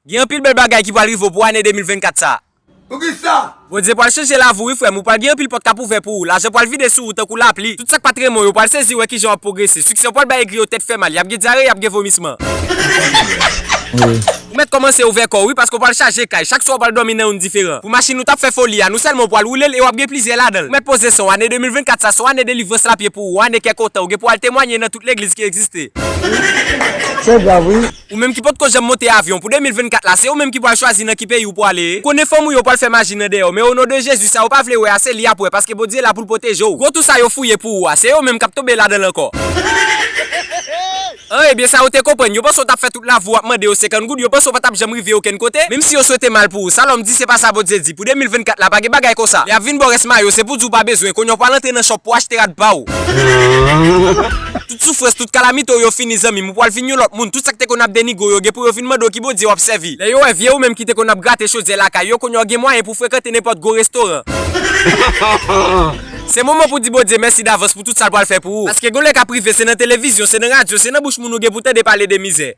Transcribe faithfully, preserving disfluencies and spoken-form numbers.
Gen anpil bèl bagay ki pral rive w pou ane de mil vennkat sa. Poukisa? Bondye pral chanje lavi w wi, frè m. Ou pral gen anpil pòt k ap ouvè pou ou. Lajan pral vide sou ou tankou lapli. Tout sa k pa t renmen w yo pral sezi wè kijan w ap pwogrese. Siksè w pral bay egri yo tèt fè mal. Y ap gen dyare, y ap gen vomisman. Ou mèt kòmanse ouvè kò w wi, paske w pral chaje kay. Chak swa w pral dòmi nan youn diferan. Pou machin ou t ap fè foli a, nou sèlman w pral woule l e w ap gen plizyè ladan l. Ou mèt poze san w. Ane de mil vennkat sa se yon ane delivrans l ap ye pou ou, yon ane kè kontan. Ou gen pou w al temwanye nan tout legliz ki egziste. Se grav wi. Ou menm ki potko janm monte avyon, pou de mil vennkat la, se ou menm ki pral chwazi nan ki peyi w pwale. Ou konnen fanm ou yo pral fè maji nan dèyè w, men o non de Jezi, sa yo pa vle wè a, se li y ap wè, paske Bondye la pou l pwoteje w. Gwo tou sa yo fouye pou ou a, se yo menm k ap tonbe ladan l ankò. An, ebyen, sa yo te konprann. Yo panse w t ap fè tout lavi w ap mande yo senkant goud, yo panse w pa t ap janm rive okenn kote, menm si yo swete mal pou ou. Sa lòm di, se pa sa Bondye di. Pou de mil vennkat la, pa gen bagay konsa. Lè y ap vin ba w rès mayo, se pou di w pa bezwen. Kounye a w pral antre nan chòp pou w achte rad pa w. Tout soufrans, tout kalamite w yo fini, zanmi m. Ou pral vin yon lòt moun. Tout sa k te konn ap denigre w yo, gen pou yo vin mande w ki Bondye w ap sèvi. Lè yo wè vye ou menm ki te konn ap grate chodyè lakay yo, kounye a w gen mwayen pou w frekante nenpòt gwo restoran. Se moman pou di Bondye mèsi davans pou tout sa l pral fè pou ou. Paske gon lè k ap rive, se nan televizyon, se nan radyo, se nan bouch moun ou gen pou tande pale de mizè.